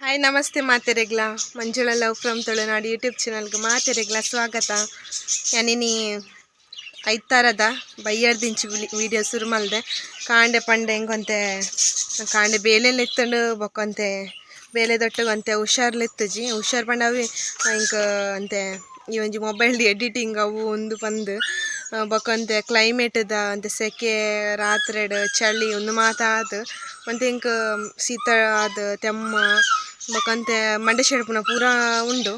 Hi ನಮಸ್ತೆ ಮಾತೆರೆಗ್ಲ. Manjula love from Tulunadu YouTube ಚಾನಲ್ಗೆ ಮಾತೆರೆಗ್ಲ ಸ್ವಾಗತ. ಯಾನಿನಿ ಐತಾರದ ಬಯ್ಯರ್ದಿಂಚಿ ವೀಡಿಯೋ ಶುರು ಮಲ್ದೆ. ಕಾಂಡೆ ಪಂಡೆ ಎಂಕೊಂತೆ ಕಾಂಡೆ ಬೇಲೆಲ್ಲ ಎತ್ತಂಡು ಬೊಕ್ಕೊಂತೆ ಬೇಲೆ ದೊಟ್ಟಗಂತೆ ಹುಷಾರ್ಲೆತ್ತುಜಿ. ಹುಷಾರ್ ಪಂಡ ಅವೆ ಇಂಕ ಅಂತೆ ಈ ಒಂಜಿ ಮೊಬೈಲ್ ಎಡಿಟಿಂಗ್ ಅವು ಒಂದು ಪಂದ್ ಬೊಕ್ಕಂತೆ ಕ್ಲೈಮೇಟ್ದ ಅಂತೆ ಸೆಕೆ ರಾತ್ರೆಡ್ ಚಳಿ ಒಂದು ಮಾತಾದ್ ಒಂತೆ ಇಂಕ್ ಶೀತ ಆದ್ ತೆಮ್ಮ ಬೊಕ್ಕಂತೆ ಮಂಡೆ ಶೆಡ್ಪುನ ಪೂರಾ ಉಂಡು.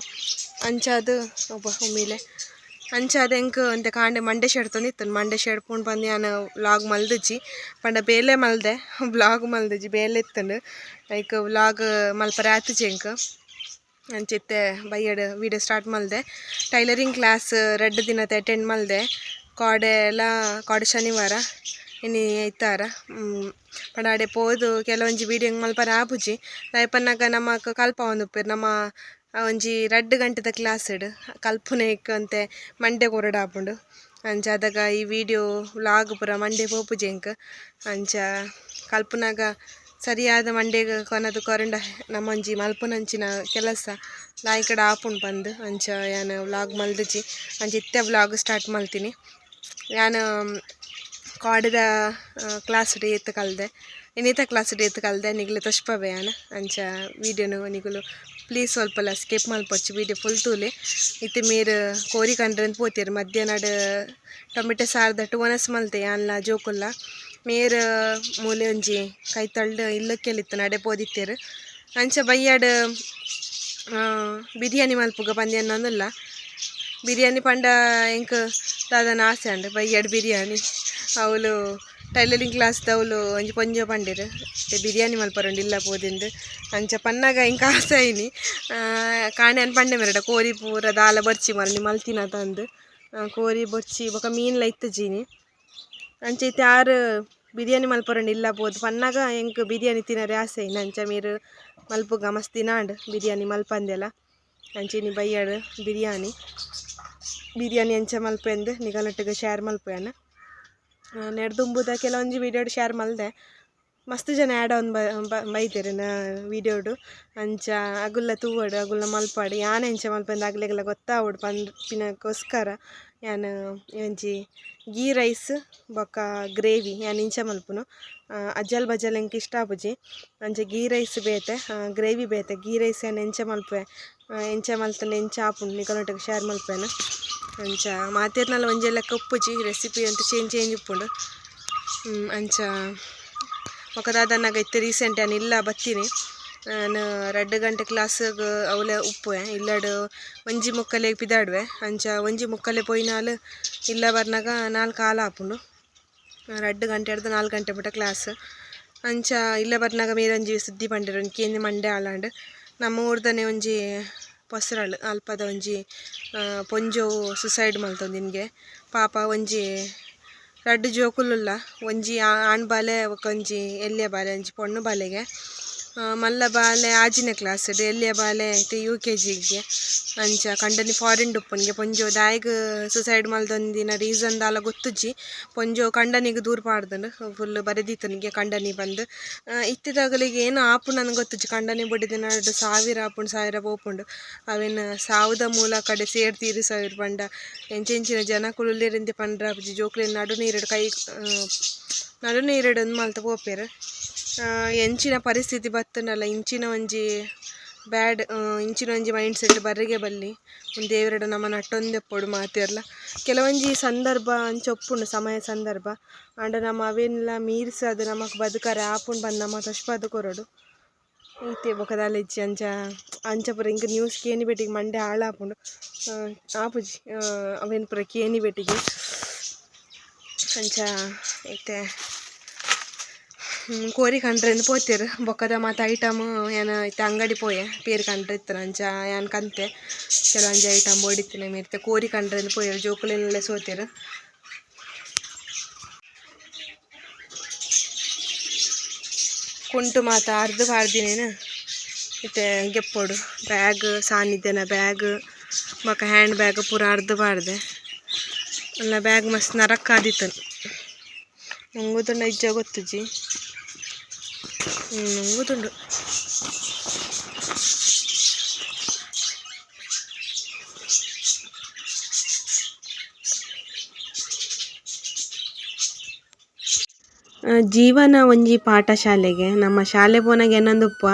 ಅಂಚಾದ್ ಒಬ್ಬ ಉಮಿಲೆ ಅಂಚಾದ್ ಎಂಕ್ ಒಂತೆ ಕಾಂಡೆ ಮಂಡೆ ಶೆಡ್ತೊಂದಿತ್ತು. ಮಂಡೆ ಶೆಡ್ಪುಂಡು ಪಂದ್ ಯಾನ್ ವ್ಲಾಗ್ ಮಲ್ದಿಜಿ. ಪಂಡ ಬೇಲೆ ಮಲ್ದೆ, ವ್ಲಾಗ್ ಮಲ್ದಿಜಿ, ಬೇಲೆ ಇತ್ತುಂಡು. ಐಕ್ ವ್ಲಾಗ್ ಮಲ್ಪರೆ ಆತಿಜಿ ಎಂಕ್. ಅಂಚಿತ್ತೆ ಬಯ್ಯಡ್ ವೀಡಿಯೋ ಸ್ಟಾರ್ಟ್ ಮಲ್ದೆ. ಟೈಲರಿಂಗ್ ಕ್ಲಾಸ್ ರಡ್ಡ್ ದಿನತ ಅಟೆಂಡ್ ಮಲ್ದೆ. ಕೋಡೆ ಎಲ್ಲ ಕೋಡೆ ಶನಿವಾರ, ಇನಿ ಐತಾರ. ಪಂಡ ಅಡೆ ಪೋದು ಕೆಲವೊಂಜಿ ವೀಡಿಯೋ ಮಲ್ಪರೆ ಆಪುಜಿ. ದಾಯೆ ಪನ್ನಗ ನಮಕ್ ಕಲ್ಪಾವೊಂದುಪ್ಪೆರ್. ನಮ್ಮ ಒಂಜಿ 2 ಗಂಟೆದ ಕ್ಲಾಸ್ಡ್ ಕಲ್ಪುನೈಕ್ ಅಂತೆ ಮಂಡೆ ಕೊರಡ್ ಆಪುಂಡು. ಅಂಚ ಅದಗ ಈ ವೀಡಿಯೋ ವ್ಲಾಗ್ ಪೂರ ಮಂಡೆ ಪೋಪುಜಿ ಎಂಕ್. ಅಂಚ ಕಲ್ಪುನಗ ಸರಿಯಾದ ಮಂಡೆಗ್ ಕೊನದು ಕೊರಂಡ ನಮ್ಮೊಂಜಿ ಮಲ್ಪುನಂಚಿನ ಕೆಲಸ ಲಾಯ್ಕಡ್ ಆಪುಂಡು ಪಂದ್ ಅಂಚ ಯಾನ್ ವ್ಲಾಗ್ ಮಲ್ದಿಜಿ. ಅಂಚ ಇತ್ತೆ ವ್ಲಾಗ್ ಸ್ಟಾರ್ಟ್ ಮಲ್ತೀನಿ. ಯಾನ್ ಕೋಡೆದ ಕ್ಲಾಸ್ಡ್ ಏತ್ ಕಲ್ದೆ, ಇನ್ನಿತ ಕ್ಲಾಸ್ಡ್ ಏತ್ ಕಲ್ದೆ ನಿಗ್ಲು ತೋಜ್ಪಾವೆ ಯಾನ್. ಅಂಚ ವೀಡಿಯೋನು ನಿಗುಲು ಪ್ಲೀಸ್ ಸ್ವಲ್ಪಲ ಸ್ಕಿಪ್ ಮಲ್ಪೊಚ್ಚಿ, ವೀಡಿಯೋ ಫುಲ್ ತೂಲೆ. ಇತ್ತೆ ಮೇರ್ ಕೋರಿ ಕಂಡ್ರೆಂದ್ ಪೋತೆರ್. ಮಧ್ಯಾಹ್ನಡ್ ಟೊಮೆಟೊ ಸಾರ್ದಟ್ಟು ಒನಸ್ ಮಲ್ತೆ ಯಾನ್ಲ ಜೋಕುಲ್ಲ. ಮೇರ್ ಮೂಲೆ ಒಂಜಿ ಕೈತಲ್ಡ್ ಇಲ್ಲಕ್ಕೆಲಿತ್ತು ನಡೆ ಪೋದಿತ್ತೆರ್. ಅಂಚ ಬಯ್ಯಡ್ ಬಿರಿಯಾನಿ ಮಲ್ಪುಗ ಪಂದ್ ಎನ್ನೊಂದುಲ್ಲ. ಬಿರಿಯಾನಿ ಪಂಡ ಎಂಕ್ ದಾದನ ಆಸೆ ಅಂಡ್ ಬಯ್ಯಡ್ ಬಿರಿಯಾನಿ. ಅವ್ಲು ಟೈಲರಿಂಗ್ ಕ್ಲಾಸ್ ದವ್ಲು ಒಂಜಿ ಪೊಂಜೊ ಪಂಡೆರ್ ಬಿರಿಯಾನಿ ಮಲ್ಪರುಂಡು ಇಲ್ಲ ಪೋದಿಂದ್. ಅಂಚ ಪನ್ನಗ ಎಂಕ್ ಆಸೆ ಆಯಿನಿ. ಕಾಂಡೆ ಯಾನ್ ಪಂಡೆ ಮೇರಡ ಕೋರಿ ಪೂರ ದಾಲ ಬೊರ್ಚಿ ಮಲ್ನಿ ಮಲ್ತಿನ ತಂದು. ಕೋರಿ ಬೊರ್ಚಿ ಬೊಕ ಮೀನ್ಲ ಇತ್ತುಜೀನಿ. ಅಂಚ ಇತ್ತೆ ಆರ್ ಬಿರಿಯಾನಿ ಮಲ್ಪರುಂಡು ಇಲ್ಲ ಪೋದು ಪನ್ನಗ ಎಂಕ್ ಬಿರಿಯಾನಿ ತಿನರೆ ಆಸೆ ಆಯಿನಿ. ಅಂಚ ಮೇರ್ ಮಲ್ಪುಗ ಮಸ್ತ್ ದಿನ ಆಂಡ್ ಬಿರಿಯಾನಿ ಮಲ್ಪಂದೆಲ. ಅಂಚ ಇನಿ ಬಯ್ಯಡ್ ಬಿರಿಯಾನಿ ಬಿರಿಯಾನಿ ಅಂಚ ಮಲ್ಪೆಂದು ನಿಗಲೊಟ್ಟಿಗೆ ಶೇರ್ ಮಲ್ಪುವೆನ್. ನೆಡ್ದುಂಬುದ ಕೆಲವೊಂಜಿ ವೀಡಿಯೋಡ್ ಶೇರ್ ಮಲ್ದೆ. ಮಸ್ತ್ ಜನ ಆ್ಯಡ್ ಆನ್ ಬೈದೆರ್ ನ ವೀಡಿಯೋಡು. ಅಂಚ ಅಗುಲ್ಲ ತೂವಡ್, ಅಗುಲ್ಲ ಮಲ್ಪಡ್, ಯಾನ್ ಎಂಚ ಮಲ್ಪೆಂದು ಅಗಲೆಗೆಲ್ಲ ಗೊತ್ತಾವೊಡು ಪನ್ಪಿನಕ್ಕೋಸ್ಕರ ಯಾನ್ ಒಂಜಿ ಗೀ ರೈಸ್ ಬೊಕ್ಕ ಗ್ರೇವಿ ಯಾನ್ ಇಂಚ ಮಲ್ಪುನು. ಅಜ್ಜಲ್ ಬಜಲ್ ಎಂಕ್ ಇಷ್ಟ ಆಪುಜಿ. ಅಂಚ ಗೀ ರೈಸ್ ಬೇತೆ, ಗ್ರೇವಿ ಬೇತೆ. ಗೀ ರೈಸ್ ಯಾನ್ ಎಂಚ ಮಲ್ಪುವೆ, ಎಂಚ ಮಲ್ತುಂಡ ಎಂಚ ಆಪುಂಡು ನಿಕಲ್ನೊಟ್ಟಿಗೆ ಶೇರ್ ಮಲ್ಪುವೆನ್. ಅಂಚ ಮಾತೆರ್ನಲ ಒಂಜೇ ಲೆಕ್ಕ ಉಪ್ಪುಜಿ, ರೆಸಿಪಿ ಅಂತ ಚೇಂಜ್ ಚೇಂಜ್ ಉಪ್ಪುಂಡು. ಅಂಚ ಬೊಕ ದಾದನ್ನಗ ಇತ್ತೆ ರೀಸೆಂಟ್ ಯಾನ್ ಇಲ್ಲ ಬತ್ತೀನಿ. ನಾನು 2 ಗಂಟೆ ಕ್ಲಾಸ್ಗ್ ಅವಲೆ ಉಪ್ಪುವೆ. ಇಲ್ಲಡ್ ಒಂಜಿ ಮುಕ್ಕಲೆ ಪಿದಾಡುವೆ. ಅಂಚ ಒಂಜಿ ಮುಕ್ಕಲೆ ಪೋಯಿನಾಲ್ ಇಲ್ಲ ಬರ್ನಾಗ 4 ಕಾಲ ಆಪುಂಡು. 2 ಗಂಟೆ ಹಿಡ್ದು 4 ಗಂಟೆ ಮುಟ ಕ್ಲಾಸ್. ಅಂಚ ಇಲ್ಲ ಬರ್ನಾಗ ಮೇರೊಂಜಿ ಸುದ್ದಿ ಪಂಡೆರ್ ಒಂಜಿ ಕೇಂದ್ರ ಮಂಡೆ ಆಲಾಂಡ್. ನಮ್ಮ ಊರ್ದನೆ ಒಂಜಿ ಪೊಸರಳು ಅಲ್ಪದ ಒಂಜಿ ಪೊಂಜೊವು ಸುಸೈಡ್ ಮಲ್ತೊಂದಿನ್ಗೆ. ಪಾಪ ಒಂಜಿ 2 ಜೋಕುಲುಲ್ಲ, ಒಂಜಿ ಆಣ್ ಬಾಲೆ ಒಂಜಿ ಎಲ್ಯ ಬಾಲೆ, ಒಂಜಿ ಪೊಣ್ಣು ಬಾಲೆಗೆ. ಮಲ್ಲ ಬಾಲೆ 6ನೇ ಕ್ಲಾಸ್, ಎಲ್ಯ ಬಾಲೆ ಯು ಕೆ ಜಿಗೆ. ಅಂಚ ಕಂಡನಿ ಫಾರಿನ್ ಉಪ್ಪುನ್ಗೆ. ಪೊಂಜೊ ದಾಯೆಗ್ ಸುಸೈಡ್ ಮಲ್ತೊಂದಿನ ರೀಸನ್ ದಾಲ ಗೊತ್ತುಜ್ಜಿ. ಪೊಂಜೊ ಕಂಡನಿಗ್ ದೂರ ಪಾಡ್ದುಂಡು, ಫುಲ್ ಬರೆದಿತ್ತನಿಗೆ ಕಂಡನಿ ಬಂದು. ಇತ್ತಿದಾಗಲಿಗೆ ಏನು ಆಪುಂಡು ಗೊತ್ತುಜ್ಜಿ. ಕಂಡನಿ ಬೊಡಿದಿನ 1000 ಆಪುಂಡು, 1000 ಪೋಪುಂಡು. ಅವೆನ್ ಸಾವುದ ಮೂಲ ಕಡೆ ಸೇರ್ ತೀರಿಸಾವಿರ್ ಪಂಡ ಎಂಚೆಂಚಿನ ಜನಕುಲು ಉಲ್ಲೆರಿಂದೆ ಪಂಡ್ರಾಪುಜಿ. ಜೋಕ್ಲೆನ್ ನಡು ನೀರುಡು ಕೈ ನಡು ನೀರುಡು ಉಂದು ಮಲ್ತ್ ಪೋಪೆರ್. ಎಂಚಿನ ಪರಿಸ್ಥಿತಿ ಬತ್ತುಂಡಲ ಇಂಚಿನ ಒಂಜಿ ಬ್ಯಾಡ್ ಇಂಚಿನ ಒಂಜಿ ಮೈಂಡ್ ಸೆಟ್ ಬರ್ರಿಗೆ ಬಲ್ಲಿ. ಒಂದು ದೇವರಡ ನಮ್ಮ ನಟ್ಟೊಂದೆಪ್ಪೊಡು ಮಾತೆರ್ಲ. ಕೆಲವೊಂಜಿ ಸಂದರ್ಭ ಅಂಚ ಒಪ್ಪುಂಡು, ಸಮಯ ಸಂದರ್ಭ. ಆಂಡ ನಮ್ಮ ಅವೆನ್ಲ ಮೀರ್ಸದು ನಮಕ್ ಬದುಕರೆ ಆಪುಂಡು ಪಂದ್ ನಮ ತೋಜ್ಪಾದ್ ಕೊರೊಡು. ಇತ್ತೆ ಬೊಕ ದಾಲ ಇಜ್ಜಿ. ಅಂಚ ಅಂಚ ಪೂರ ಎಂಕ್ ನ್ಯೂಸ್ ಕೇನಿ ಬೆಟ್ಟಿಗೆ ಮಂಡೆ ಹಾಳಾಪುಂಡು. ಆಪುಜಿ ಅವೆನ್ ಪೂರ ಕೇನಿ ಬೆಟ್ಟಿಗೆ. ಅಂಚ ಇತ್ತೆ ಕೋರಿ ಕಂಡ್ರೆಂದ್ ಪೋತೆರ್. ಬೊಕ್ಕದ ಮಾತ ಐಟಮ್ ಯಾನ್ ಇತ್ತೆ ಅಂಗಡಿ ಪೋಯೆ ಪೇರ್ ಕಂಡ್ರೆ ಇತ್ತನ. ಅಂಚ ಯಾನ್ ಕಂತೆ ಕೆಲವೊಂಜಿ ಐಟಮ್ ಬೋಡಿತ್ತಿನ ಮೇರ್ತೆ ಕೋರಿ ಕಂಡ್ರೆಂದ್ ಪೋಯೆರ್. ಜೋಕುಲೆನೆಲ್ಲ ಸೋತೆರ್. ಕುಂಟು ಮಾತ ಅರ್ಧ ಪಾಡ್ದಿನೇನು ಇತ್ತೆ ಗೆಪ್ಪೊಡು. ಬ್ಯಾಗ್ ಸಾನಿಧ್ಯನ ಬ್ಯಾಗ್ ಬೊಕ ಹ್ಯಾಂಡ್ ಬ್ಯಾಗ್ ಪೂರ ಅರ್ಧ ಪಾಡ್ದೆ. ಅಲ್ಲ ಬ್ಯಾಗ್ ಮಸ್ತ್ ನರಕ್ ಆದಿತ್ತನು. ನುಂಗುದುಂಡ ಇಜ್ಜ ಗೊತ್ತುಜ್ಜಿ. ನುಂಗುದುಂಡು. ಜೀವನ ಒಂಜಿ ಪಾಠಶಾಲೆಗೆ ನಮ್ಮ ಶಾಲೆ ಪೋನಗ ಎನ್ನೊಂದುಪ್ಪ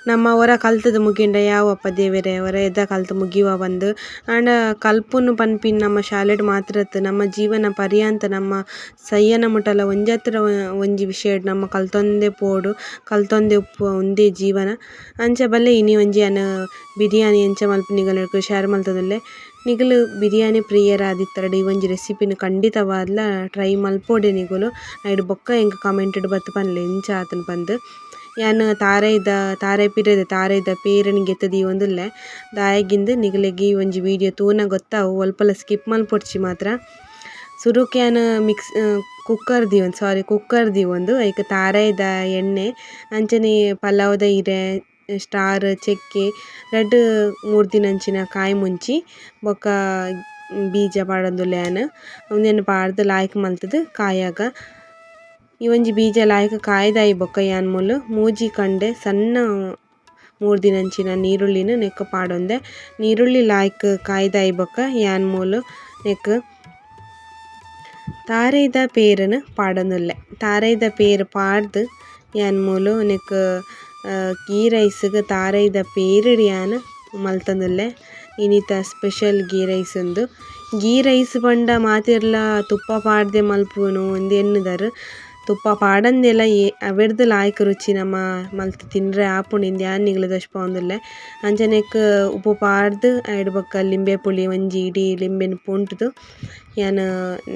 ನಮ್ಮ ಒರ ಕಲ್ತುದು ಮುಗಿಂಡ ಯಾವಪ್ಪ ದೇವೆರೆ ಒರ ಎದ ಕಲ್ತು ಮುಗಿಯುವ ಪಂದ್ ಆಂಡ ಕಲ್ಪುನು ಪನ್ಪಿನ ನಮ್ಮ ಶಾಲೆಡ್ ಮಾತ್ರ ಅತ್ತ್ ನಮ್ಮ ಜೀವನ ಪರ್ಯಂತ ನಮ್ಮ ಸಯ್ಯನ ಮುಟಲ ಒಂಜತ್ರ ಒಂಜಿ ವಿಷಯಡ್ ನಮ್ಮ ಕಲ್ತೊಂದೆ ಪೋಡು ಕಲ್ತೊಂದೆ ಉಪ್ಪುವ ಉಂದೇ ಜೀವನ. ಅಂಚ ಬಲ್ಲೆ ಇನಿ ಒಂಜಿ ಯಾನ್ ಬಿರಿಯಾನಿ ಎಂಚ ಮಲ್ಪುನಿ ಶೇರ್ ಮಲ್ತೊಂದುಲ್ಲೆ. ನಿಗುಲು ಬಿರಿಯಾನಿ ಪ್ರಿಯರಾದಿತ್ತರಡ ಈ ಒಂಜಿ ರೆಸಿಪಿನ್ ಖಂಡಿತವಾದ್ಲ ಟ್ರೈ ಮಲ್ಪೊಡೆ ನಿಗುಲು. ಐಡ್ ಬೊಕ್ಕ ಎಂಕ್ ಕಮೆಂಟ್ ಬತ್ತ್ ಪನ್ಲೆ ಎಂಚ ಆತುಂಡು ಪಂದ್. ಯಾನ್ ತಾರೈದ ತಾರೆ ಪಿರೆದ ತಾರೈದ ಪೇರ್ ನ್ ಗೆತ್ತ್ ದೀವೊಂದುಲ್ಲೆ ದಾಯೆಗಿಂದ್ ನಿಗಲೆಗ್ ಈ ಒಂಜಿ ವೀಡಿಯೋ ತೂನ ಗೊತ್ತಾವು ಒಲ್ಪಲ ಸ್ಕಿಪ್ ಮಲ್ಪೊಡ್ಚಿ ಮಾತ್ರ. ಸುರುಕ್ ಯಾನ್ ಮಿಕ್ಸ್ ಕುಕ್ಕರ್ ದೀವೊಂದು ಸಾರಿ ಕುಕ್ಕರ್ ದೀವೊಂದು ಐಕ್ ತಾರೈದ ಎಣ್ಣೆ ಅಂಚನೆ ಪಲಾವ್ದ ಇರೆ ಸ್ಟಾರ್ ಚಕ್ಕೆ ರಡ್ಡ್ ಮೂರ್ದಿನಂಚಿನ ಕಾಯಿ ಮುಂಚಿ ಬೊಕ್ಕ ಬೀಜ ಪಾಡೊಂದುಲ್ಲೆ ಯಾನ್ ಉಂದೆನ್ ಪಾಡ್ದ್ ಲಾಯ್ಕ್ ಮಲ್ತುದು ಕಾಯಾಗ. ಈ ಒಂಜಿ ಬೀಜ ಲಾಯ್ಕ್ ಕಾಯ್ದಾಯಿ ಬೊಕ್ಕ ಯಾನ್ ಮೂಲು ಮೂಜಿ ಕಂಡೆ ಸಣ್ಣ ಮೂರ್ದಿನಂಚಿನ ನೀರುಳ್ಳಿನ್ ನೆಕ್ಕ್ ಪಾಡೊಂದೆ. ನೀರುಳ್ಳಿ ಲಾಯ್ಕ್ ಕಾಯ್ದಾಯಿ ಬೊಕ್ಕ ಯಾನ್ ಮೂಲು ನೆಕ್ಕ್ ತಾರೈದ ಪೇರನ್ ಪಾಡೊಂದುಲ್ಲೆ. ತಾರೈದ ಪೇರ್ ಪಾಡ್ದ್ ಯಾನ್ ಮೂಲು ನೆಕ್ಕ್ ಗೀ ರೈಸ್ ಗ್ ತಾರೈದ ಪೇರ್ ಯಾನ್ ಮಲ್ತೊಂದುಲ್ಲೆ. ಇನಿತ ಸ್ಪೆಷಲ್ ಗೀ ರೈಸ್ ಉಂದು. ಗೀ ರೈಸ್ ಪಂಡ ಮಾತೆರ್ಲ ತುಪ್ಪ ಪಾಡ್ದೆ ಮಲ್ಪುನು ಉಂದು ಎನ್ನುದರ್. ತುಪ್ಪ ಪಾಡಂದೆಲ ಅವೆಡ್ದ್ ಲಾಯ್ಕ್ ರುಚಿ ನಮ ಮಲ್ತ್ ತಿಂದ್ರೆ ಆಪುಂಡು ಇಂದ್ ಯಾನ್ ನಿಗಲೆಗ್ ತೋಜ್ಪಾವೊಂದುಲ್ಲೆ. ಅಂಚನೆಕ್ ಉಪ್ಪು ಪಾಡ್ದ್ ಐಡ್ ಬೊಕ್ಕ ಲಿಂಬೆ ಪುಳಿ ಒಂಜಿ ಇಡೀ ಲಿಂಬೆನ್ ಪುಂಟುದು ಯಾನ್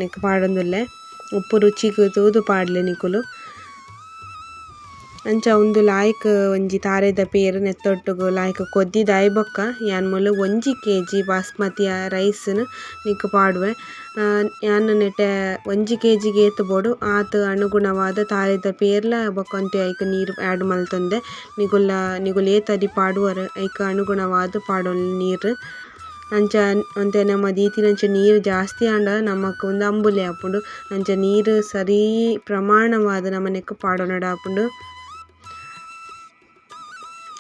ನೆಕ್ಕ್ ಪಾಡೊಂದುಲ್ಲೆ. ಉಪ್ಪು ರುಚಿಗ್ ತೂದು ಪಾಡ್ಲೆ ನಿಕುಲು. ಅಂಚ ಉಂದು ಲಾಯ್ಕ್ ಒಂಜಿ ತಾರೆದ ಪೇರ್ ನೆತ್ತೊಟ್ಟುಗು ಲಾಯ್ಕ್ ಕೊದ್ದಿದಾಯಿ ಬೊಕ್ಕ ಯಾನ್ ಮೂಲು 1 ಕೆಜಿ ಬಾಸ್ಮತಿ ರೈಸ್ ನ್ ನೆಕ್ಕ್ ಪಾಡುವೆ. ಯಾನ್ ನೆಟೆ 1 ಕೆಜಿ ಗ್ ಏತ್ ಬೋಡು ಆತ್ ಅನುಗುಣವಾದ್ ತಾರೆದ ಪೇರ್ಲ ಬೊಕ್ಕ ಒಂತೆ ಐಕ್ ನೀರ್ ಆಡ್ ಮಲ್ತೊಂದೆ. ನಿಗುಲ್ಲ ನಿಗುಲು ಏತ್ ಅರಿ ಪಾಡುವರ್ ಐಕ್ ಅನುಗುಣವಾದ್ ಪಾಡೊಲಿ ನೀರ್. ಅಂಚ ಒಂತೆ ನಮ ದೀತಿನಂಚ ನೀರ್ ಜಾಸ್ತಿ ಆಂಡ ನಮಕ್ ಉಂದು ಅಂಬುಲಿ ಆಪುಂಡು. ಅಂಚ ನೀರ್ ಸರಿ ಪ್ರಮಾಣವಾದ್ ನಮ ನೆಕ್ಕ್ ಪಾಡೊನೊಡಾಪುಂಡು.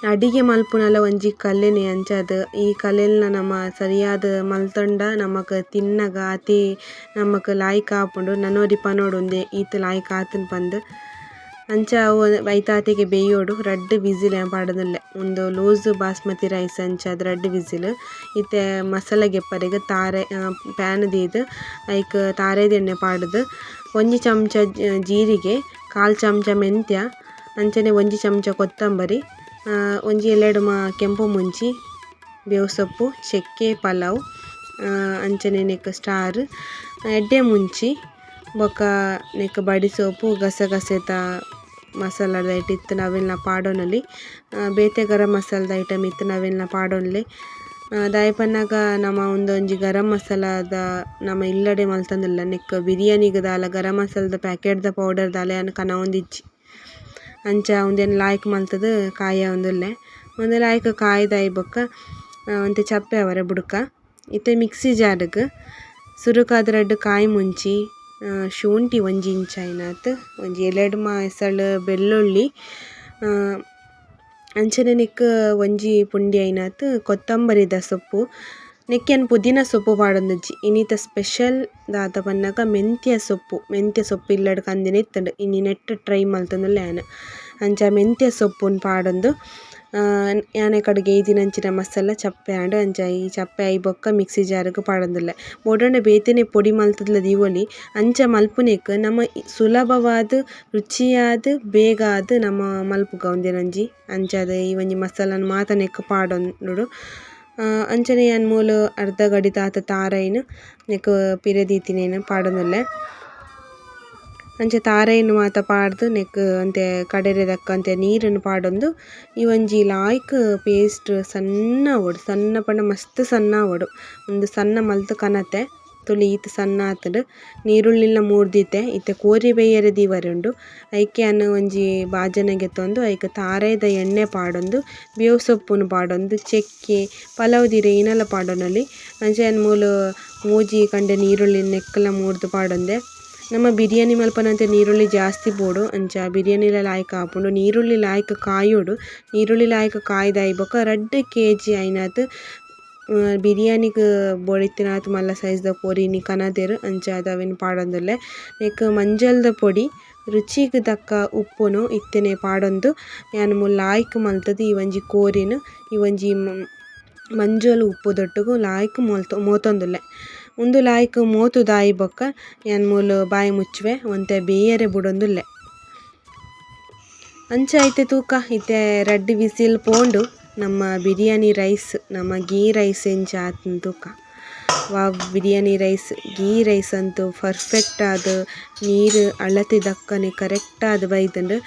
ಅಡಿಗೆ ಮಲ್ಪುನಲ ಒಂಜಿ ಕಲೆನೆ ಅಂಚಾದ್ ಈ ಕಲೆಲ್ನ ನಮ ಸರಿಯಾದ್ ಮಲ್ತೊಂಡ ನಮಕ್ ತಿನ್ನಗ ಆತೆ ನಮಕ್ ಲಾಯ್ಕ್ ಆಪುಂಡು. ನನೊರಿ ಪನೊಡು ಉಂದೆ ಈತ್ ಲಾಯ್ಕ್ ಆತುಂಡು ಪಂದ್. ಅಂಚ ಅವು ಐತಾತೆಗೆ ಬೇಯೋಡು ರಡ್ಡ್ ವಿಸಿಲ್ ಯಾನ್ ಪಾಡೊಂದುಲ್ಲೆ. ಉಂದು ಲೂಸ್ ಬಾಸ್ಮತಿ ರೈಸ್ ಅಂಚಾದ್ ರಡ್ಡ್ ವಿಸಿಲ್. ಇತ್ತೆ ಮಸಾಲೆ ಗೆಪ್ಪರೆಗ್ ತಾರೆ ಪ್ಯಾನ್ ದೀದ್ ಐಕ್ ತಾರೆದ ಎಣ್ಣೆ ಪಾಡುದು 1 ಚಮಚ ಜೀರಿಗೆ, 1/4 ಚಮಚ ಮೆಂತ್ಯ, ಅಂಚನೆ 1 ಚಮಚ ಕೊತ್ತಂಬರಿ, ಒಂಜಿ ಎಲೆಡ್ ಕೆಂಪು ಮುಂಚಿ, ಬೇವು ಸೊಪ್ಪು, ಚಕ್ಕೆ ಪಲಾವ್, ಅಂಚನೆ ನೆಕ್ ಸ್ಟಾರ್, ಎಡ್ಡೆ ಮುಂಚಿ, ಬೊಕ್ಕ ನೆಕ್ ಬಡಿ ಸೋಪು, ಗಸಗಸೆತ ಮಸಾಲದ ಐಟ್ ಇತ್ತಿನ ಅವೆಲ್ಲ ಪಾಡೊನೊಲಿ. ಬೇತೆ ಗರಂ ಮಸಾಲದ ಐಟಮ್ ಇತ್ತಿನ ಅವೆಲ್ಲ ಪಾಡೊನ್ಲೆ. ದಾಯೆ ಪನ್ನಗ ನಮ ಉಂದೊಂಜಿ ಗರಂ ಮಸಾಲದ ನಮ ಇಲ್ಲಡೆ ಮಲ್ತೊಂದುಲ್ಲ ನೆಕ್ ಬಿರಿಯಾನಿಗ್ ದಾಲ ಗರಂ ಮಸಾಲದ ಪ್ಯಾಕೆಟ್ ದ ಪೌಡರ್ ದಾಲ ಯಾನ್ ಕನವೊಂದಿಜ್ಜಿ. ಅಂಚ ಉಂದೆನ್ ಲಾಯ್ಕ್ ಮಲ್ತುದು ಕಾಯ ಉಂದುಲ್ಲೆ. ಉಂದು ಲಾಯ್ಕ್ ಕಾಯ್ದಾಯಿ ಬೊಕ್ಕ ಒಂತೆ ಚಪ್ಪೆ ಆವರೆ ಬುಡ್ಕ. ಇತ್ತೆ ಮಿಕ್ಸಿ ಜಾರ್ ಗ್ ಸುರುಕಾದ್ ರಡ್ಡ್ ಕಾಯಿ ಮುಂಚಿ, ಶುಂಠಿ 1 ಇಂಚ್ ಆಯಿನಾತ್, ಒಂಜಿ ಎಲೆಡ್ ಎಸಳ್ ಬೆಳ್ಳುಳ್ಳಿ, ಅಂಚನೆ ನೆಕ್ ಒಂಜಿ ಪುಂಡಿ ಆಯಿನಾತ್ ಕೊತ್ತಂಬರಿದ ಸೊಪ್ಪು. ನೆಕ್ ಯಾನ್ ಪುದೀನ ಸೊಪ್ಪು ಪಾಡೊಂದಿಜ್ಜಿ. ಇನಿತ ಸ್ಪೆಷಲ್ ದಾದ ಪನ್ನಗ ಮೆಂತ್ಯ ಸೊಪ್ಪು. ಮೆಂತ್ಯ ಸೊಪ್ಪು ಇಲ್ಲಡ್ ಕಂದಿನ ಇತ್ತುಂಡು. ಇನಿ ನೆಟ್ ಟ್ರೈ ಮಲ್ತೊಂದುಲ್ಲೆ ಯಾನ್. ಅಂಚ ಮೆಂತ್ಯ ಸೊಪ್ಪುನ್ ಪಾಡೊಂದು ಯಾನ್ ಕಡೆಗೆ ಗೇಯ್ದಿನಂಚಿನ ಮಸಾಲ ಚಪ್ಪೆ ಆಂಡ್. ಅಂಚ ಈ ಚಪ್ಪೆ ಆಯಿ ಬೊಕ್ಕ ಮಿಕ್ಸಿ ಜಾರ್ ಗ್ ಪಾಡೊಂದುಲ್ಲೆ. ಬೋಡಾಂಡ ಬೇತೆನೆ ಪೊಡಿ ಮಲ್ತುದ್ಲ ದೀವೊಲಿ. ಅಂಚ ಮಲ್ಪುನೆಕ್ ನಮ ಸುಲಭವಾದ್ ರುಚಿಯಾದ್ ಬೇಗ ಆದ್ ನಮ ಮಲ್ಪುಗ ಉಂದೆನೊಂಜಿ. ಅಂಚಾದ್ ಈ ಒಂಜಿ ಮಸಾಲನ್ ಮಾತ ನೆಕ್ ಪಾಡೊಂದುಡು. ಅಂಚನೆ ಯಾನ್ ಮೂಲು ಅರ್ಧ ಗಡಿತಾತ್ ತಾರೈನ್ ನೆಕ್ ಪಿರೆ ದೀತಿನೇನ್ ಪಾಡೊಂದುಲ್ಲೆ. ಅಂಚ ತಾರೈನ್ ಮಾತ ಪಾಡ್ದ್ ನೆಕ್ ಒಂತೆ ಕಡೆರೆ ದಕ್ಕಂತೆ ನೀರನ್ನು ಪಾಡೊಂದು ಈ ಒಂಜಿ ಲಾಯ್ಕ್ ಪೇಸ್ಟ್ ಸಣ್ಣ ಆವೊಡು. ಸಣ್ಣ ಪಂಡ ಮಸ್ತ್ ಸಣ್ಣ ಆವೊಡು. ಉಂದು ಸಣ್ಣ ಮಲ್ತ್ ಕನತೆ ತುಲಿ ಈತ್ ಸಣ್ಣ ಆತುಂಡು. ನೀರುಳ್ಳಿಲ ಮೂರ್ದಿತ್ತೆ. ಇತ್ತೆ ಕೋರಿ ಬೇಯರೆ ದೀವರೆ ಉಂಡು. ಐಕ್ ಯಾನ್ ಒಂಜಿ ಬಾಜನ ಗೆತ್ತೊಂದು ಐಕ್ ತಾರಾಯಿದ ಎಣ್ಣೆ ಪಾಡೊಂದು ಬೇವು ಸೊಪ್ಪುನು ಪಾಡೊಂದು ಚಕ್ಕೆ ಪಲಾವ್ ದಿರೆ ಇನಲ ಪಾಡೊನೊಲಿ. ಅಂಚ ಯಾನ್ ಮೂಲು ಮೂಜಿ ಕಂಡೆ ನೀರುಳ್ಳಿ ನೆಕ್ಕಲ ಮೂರ್ದು ಪಾಡೊಂದೆ. ನಮ್ಮ ಬಿರಿಯಾನಿ ಮಲ್ಪನಂತೆ ನೀರುಳ್ಳಿ ಜಾಸ್ತಿ ಬೋಡು. ಅಂಚ ಬಿರಿಯಾನಿಲ ಲಾಯ್ಕ್ ಆಪುಂಡು. ನೀರುಳ್ಳಿ ಲಾಯ್ಕ್ ಕಾಯೋಡು. ನೀರುಳ್ಳಿ ಲಾಯ್ಕ್ ಕಾಯ್ದಾಯಿ ಬೊಕ್ಕ 2 ಕೆಜಿ ಆಯಿನಾತ್ ಬಿರಿಯಾನಿಗ್ ಬೋಡಿತ್ತಿನಾತ್ ಮಲ್ಲ ಸೈಜ್ ದ ಕೋರಿನಿ ಕನದೆರ್. ಅಂಚಾದ್ ಅವೆನ್ ಪಾಡೊಂದುಲ್ಲೆ. ನೆಕ್ ಮಂಜಲ್ದ ಪೊಡಿ ರುಚಿಗ್ ದಕ್ಕ ಉಪ್ಪುನು ಇತ್ತೆನೆ ಪಾಡೊಂದು ಯಾನ್ ಮೂಲು ಲಾಯ್ಕ್ ಮಲ್ತುದು ಈ ಒಂಜಿ ಕೋರಿನ್ ಈ ಒಂಜಿ ಮಂಜೊಲು ಉಪ್ಪುದೊಟ್ಟುಗು ಲಾಯ್ಕ್ ಮೋತೊಂದುಲ್ಲೆ. ಉಂದು ಲಾಯ್ಕ್ ಮೋತುದಾಯಿ ಬೊಕ್ಕ ಯಾನ್ ಮೂಲು ಬಾಯಿ ಮುಚ್ಚುವೆ ಒಂತೆ ಬೇಯರೆ ಬುಡೊಂದುಲ್ಲೆ. ಅಂಚ ಇತ್ತೆ ತೂಕ ಇತ್ತೆ ರಡ್ಡ್ ವಿಸಿಲ್ ಪೋಂಡು ನಮ್ಮ ಬಿರಿಯಾನಿ ರೈಸ್ ನಮ್ಮ ಗೀ ರೈಸ್ ಎಂಚ ಆತುಂಡು ತೂಕ. ವಾ ಬಿರಿಯಾನಿ ರೈಸ್ ಗೀ ರೈಸ್ ಅಂತೂ ಪರ್ಫೆಕ್ಟ್ ಆದ್ ನೀರು ಅಳತೆ ದಕ್ಕನೆ ಕರೆಕ್ಟ್ ಆದ್ ಬೈದುಂಡು.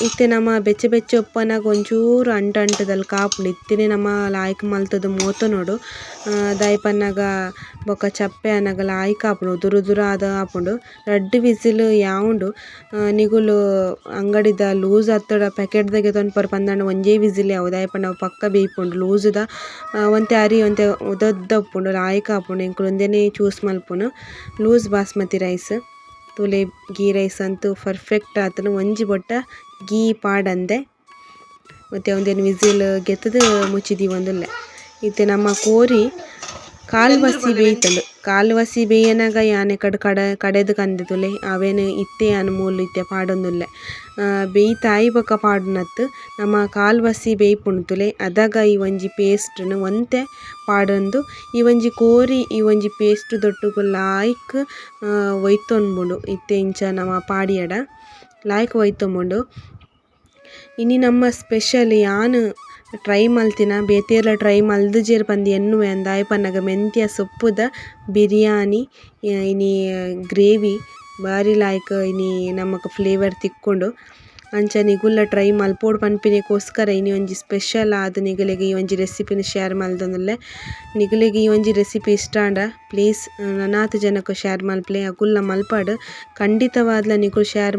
ಇತ್ತೆ ನಮ್ಮ ಬೆಚ್ಚ ಬೆಚ್ಚ ಉಪ್ಪುನಗ ಒಂಚೂರು ಅಂಟು ಅಂಟುದಲ್ ಕಾಪುಂಡು ಇತ್ತೆನೆ ನಮ್ಮ ಲಾಯ್ಕ್ ಮಲ್ತುದು ಮೋತೊನೊಡು. ದಾಯೆ ಪನ್ನಗ ಬೊಕ ಚಪ್ಪೆ ಆನಗ ಲಾಯ್ಕ್ ಆಪುಂಡು ಉದುರು ಉದುರು ಆದ್ ಆಪುಂಡು. ರಡ್ಡ್ ವಿಸಿಲ್ ಯಾವುಂಡು. ನಿಗುಲು ಅಂಗಡಿದ ಲೂಸ್ ಅತ್ತಡ ಪ್ಯಾಕೆಟ್ ದ ಗೆತೊನ್ಪರ್ ಪಂದಾಂಡ ಒಂಜೇ ವಿಸಿಲ್ ಯಾವು ದಾಯೆ ಪಂಡ ಅವು ಪಕ್ಕ ಬೇಯ್ಪುಂಡು. ಲೂಸ್ ದ ಒಂತೆ ಅರಿ ಒಂತೆ ಉದದ್ದ ಉಪ್ಪುಂಡು ಲಾಯ್ಕ್ ಆಪುಂಡು. ಎಂಕುಲು ಉಂದೆನೇ ಚೂಸ್ ಮಲ್ಪುನು ಲೂಸ್ ಬಾಸ್ಮತಿ ರೈಸ್. ತೂಲೆ ಗೀ ರೈಸ್ ಅಂತೂ ಪರ್ಫೆಕ್ಟ್ ಆತುಂಡು. ಒಂಜಿ ಬೊಟ್ಟ ಗೀ ಪಾಡಂದೆ ಮತ್ತೆ ಉಂದೆನ್ ವಿಸಿಲ್ ಗೆತ್ತುದು ಮುಚ್ಚಿ ದೀವೊಂದುಲ್ಲೆ. ಇತ್ತೆ ನಮ್ಮ ಕೋರಿ ಕಾಲ್ವಸಿ ಬೇಯ್ತುಂಡು. ಕಾಲ್ವಸಿ ಬೇಯನಗ ಯಾನೆ ಕಡೆ ಕಡೆದು ಕಂದೆ ತುಲೆ ಅವೇನು ಇತ್ತೆ ಯಾನ್ ಮೂಲು ಇತ್ತೆ ಪಾಡೊಂದುಲ್ಲೆ. ಬೇಯ್ತಾಯಿ ಬೊಕ ಪಾಡುನತ್ತು ನಮ್ಮ ಕಾಲ್ವಸಿ ಬೇಯ್ಪುಂಡು ತುಲೆ ಅದಗ ಈ ಒಂಜಿ ಪೇಸ್ಟ್ ನು ಒಂತೆ ಪಾಡೊಂದು ಈ ಒಂಜಿ ಕೋರಿ ಈ ಒಂಜಿ ಪೇಸ್ಟ್ ದೊಟ್ಟುಗು ಲಾಯ್ಕ್ ಒಯ್ತೊಂಬುಂಡು. ಇತ್ತೆ ಇಂಚ ನಮ್ಮ ಪಾಡಿಯಡ ಲಾಯ್ಕ್ ಒಯ್ತೊಂಬುಂಡು. ಇನಿ ನಮ್ಮ ಸ್ಪೆಷಲ್ ಯಾನ್ ಟ್ರೈ ಮಲ್ತಿನ ಬೇತೇರ್ಲ ಟ್ರೈ ಮಲ್ದುಜೆರ್ ಪಂದ್ ಎನ್ನುವೆ ದಾಯೆ ಪನ್ನಗ ಮೆಂತ್ಯ ಸೊಪ್ಪುದ ಬಿರಿಯಾನಿ ಇನಿ ಗ್ರೇವಿ ಬಾರಿ ಲಾಯ್ಕ್ ಇನಿ ನಮಕ್ ಫ್ಲೇವರ್ ತಿಕ್ಕೊಂಡು. ಅಂಚ ನಿಗುಲ್ಲ ಟ್ರೈ ಮಲ್ಪೊಡು ಪನ್ಪಿನೆಗೋಸ್ಕರ ಇನಿ ಒಂಜಿ ಸ್ಪೆಷಲ್ ಆದ್ ನಿಗಲೆಗ್ ಈ ಒಂಜಿ ರೆಸಿಪಿನ್ ಶೇರ್ ಮಲ್ತೊಂದುಲ್ಲೆ. ನಿಗಲೆಗ್ ಈ ಒಂಜಿ ರೆಸಿಪಿ ಇಷ್ಟ ಆಂಡ ಪ್ಲೀಸ್ ನನಾತ್ ಜನಕ್ ಶೇರ್ ಮಲ್ಪುಲೆ ಅಕುಲ್ಲ ಮಲ್ಪಡ್. ಖಂಡಿತವಾದ್ಲ ನಿಗುಲು ಶೇರ್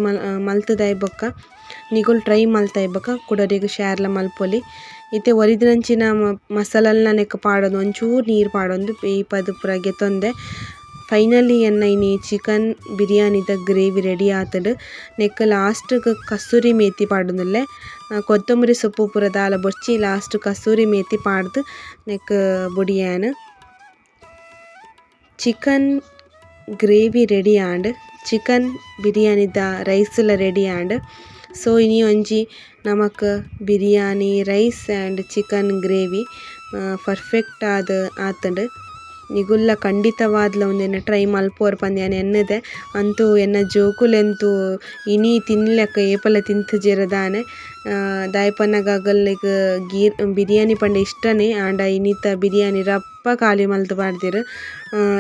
ಮಲ್ತುದಾಯಿ ಬೊಕ್ಕ ನಿಗುಲು ಟ್ರೈ ಮಲ್ತಾಯಿ ಬೊಕ್ಕ ಕುಡರಿಗ್ ಶೇರ್ಲ ಮಲ್ಪೊಲಿ. ಇತ್ತೆ ಒರಿದಿನಂಚಿನ ಮಸಾಲಲ್ನ ನೆಕ್ ಪಾಡೊಂದು ಒಂಚೂರು ನೀರು ಪಾಡೊಂದು ಬೇಯ್ಪದ್ ಪೂರ ಗೆತೊಂದೆ. ಫೈನಲಿ ಎನ್ನ ಇನಿ ಚಿಕನ್ ಬಿರಿಯಾನಿದ ಗ್ರೇವಿ ರೆಡಿ ಆತುಂಡು. ನೆಕ್ ಲಾಸ್ಟ್ ಗ್ ಕಸೂರಿ ಮೇಥಿ ಪಾಡೊಂದುಲ್ಲೆ. ಕೊತ್ತಂಬರಿ ಸೊಪ್ಪು ಪೂರ ದಾಲ ಬೊರ್ಚಿ ಲಾಸ್ಟ್ ಕಸೂರಿ ಮೇಥಿ ಪಾಡ್ದು ನೆಕ್ ಬೊಡಿಯಾನ್. Chicken gravy ready and chicken ಬಿರಿಯಾನಿದ rice ಲ ready and. So ಇನಿ ಒಂಜಿ ನಮಕ್ biryani rice and chicken gravy perfect ಆದ್ ಆತುಂಡು. ನಿಗುಲ್ಲ ಖಂಡಿತವಾದ್ಲ ಉಂದೆನ್ ಟ್ರೈ ಮಲ್ಪೊರ್ ಪಂದ್ ಯಾನ್ ಎನ್ನುದೆ. ಅಂತೂ ಎನ್ನ ಜೋಕುಲೆಂತೂ ಇನಿ ತಿನ್ಲೆಕ ಏಪಲ ತಿಂತುಜೆರ್ ದಾನೆ. ದಾಯೆ ಪನ್ನಗ ಅಗಲ್ಲೆಗ್ ಗೀ ಬಿರಿಯಾನಿ ಪಂಡ ಇಷ್ಟನೆ ಆಂಡ ಇನಿತ ಬಿರಿಯಾನಿ ರಪ್ಪ ಖಾಲಿ ಮಲ್ತ್ ಪಾಡ್ದೆರ್.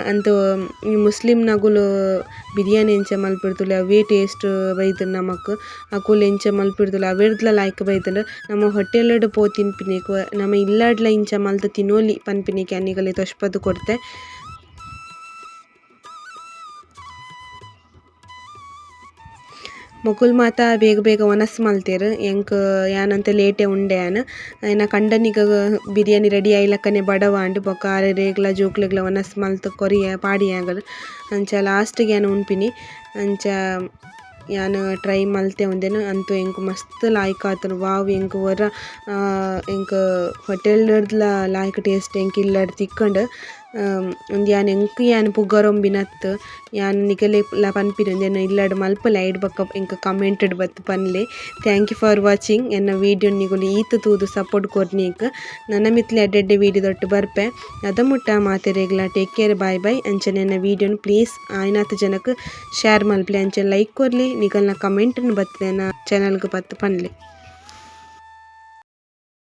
ಅಂತೂ ಈ ಮುಸ್ಲಿಂ ನಗುಲು ಬಿರಿಯಾನಿ ಎಂಚ ಮಲ್ಪಿರ್ತುಲೆ ಅವೇ ಟೇಸ್ಟ್ ಬೈದುಂಡು ನಮಕ್. ಅಕುಲು ಎಂಚ ಮಲ್ಪಿರ್ತುಲೆ ಅವೆರ್ದ್ಲ ಲಾಯ್ಕ್ ಬೈದುಂಡು. ನಮ ಹೋಟೆಲ್ ಡ್ ಪೋ ತಿನ್ಪಿನೆಕ್ ನಮ ಇಲ್ಲಡ್ಲ ಇಂಚ ಮಲ್ತ್ ತಿನೊಲಿ ಪನ್ಪಿನೆಕ್ ಯಾನ್ ನಿಗಲೆ ತೋಜ್ಪಾದ್ ಕೊರ್ತೆ. ಮೊಕುಲು ಮಾತ ಬೇಗ ಬೇಗ ವನಸ್ ಮಲ್ತೆರ್. ಎಂಕ್ ಯಾನಂತ ಲೇಟೆ ಉಂಡೆ ಯಾನ್. ಎನ್ನ ಕಂಡನಿಗ್ ಬಿರಿಯಾನಿ ರೆಡಿ ಆಯಿಲಕ್ಕನೆ ಬಡವಾಂಡ್ ಬೊಕ್ಕ ಆರೆಗ್ಲ ಜೋಕ್ಲೆಗ್ಲ ವನಸ್ ಮಲ್ತ್ ಕೊರಿಯ ಪಾಡಿಯಾಂಗಲ್. ಅಂಚ ಲಾಸ್ಟ್ ಗ್ ಯಾನ್ ಉನ್ಪಿನಿ. ಅಂಚ ಯಾನ್ ಟ್ರೈ ಮಲ್ತೆ ಉಂದೆನ್ ಅಂತೂ ಎಂಕ್ ಮಸ್ತ್ ಲಾಯ್ಕ್ ಆತುಂಡು. ವಾವ್ ಎಂಕ್ ಒರ ಎಂಕ್ ಹೋಟೆಲ್ ಡ್ಲ ಲಾಯ್ಕ್ ಟೇಸ್ಟ್ ಎಂಕ್ ಇಲ್ಲಡ್ ತಿಕ್ಕುಂಡು. ಉಂದು ಯಾನ್ ಎಂಕ್ ಯಾನ್ ಪುಗರೊಂಬಿನತ್ ಯಾನ್ ನಿಗಲೆಗ್ಲ ಪನ್ಪಿನಿ ಉಂದೆನ್ ಇಲ್ಲಡ್ ಮಲ್ಪುಲೆ ಐಡ್ ಬೊಕ್ಕ ಎಂಕ್ ಕಮೆಂಟ್ ಡ್ ಬತ್ತ್ ಪನ್ಲೆ. Thank you for watching. ಎನ್ನ ವೀಡಿಯೋ ನಿಗುಲು ಈತ್ ತೂದು ಸಪೋರ್ಟ್ ಕೊರ್ನಿಕ್ ನನ ಮಿತ್ತ್ಲ ಎಡ್ಡೆ ವೀಡಿಯೋ ದೊಟ್ಟು ಬರ್ಪೆ. ಅದ ಮುಟ್ಟ ಮಾತೆರೆಗ್ಲ ಟೇಕ್ ಕೇರ್ ಬಾಯ್ ಬಾಯ್. ಅಂಚನೆ ಎನ್ನ ವೀಡಿಯೋನ್ ಪ್ಲೀಸ್ ಆಯಿನಾತ್ ಜನಕ್ ಶೇರ್ ಮಲ್ಪುಲೆ ಅಂಚನೆ ಲೈಕ್ ಕೊರ್ಲೆ ನಿಗಲ್ನ ಕಮೆಂಟ್ ನ್ ಬತ್ತ್ ಎನ್ನ ಚಾನೆಲ್ ಗ್ ಬತ್ತ್ ಪನ್ಲೆ.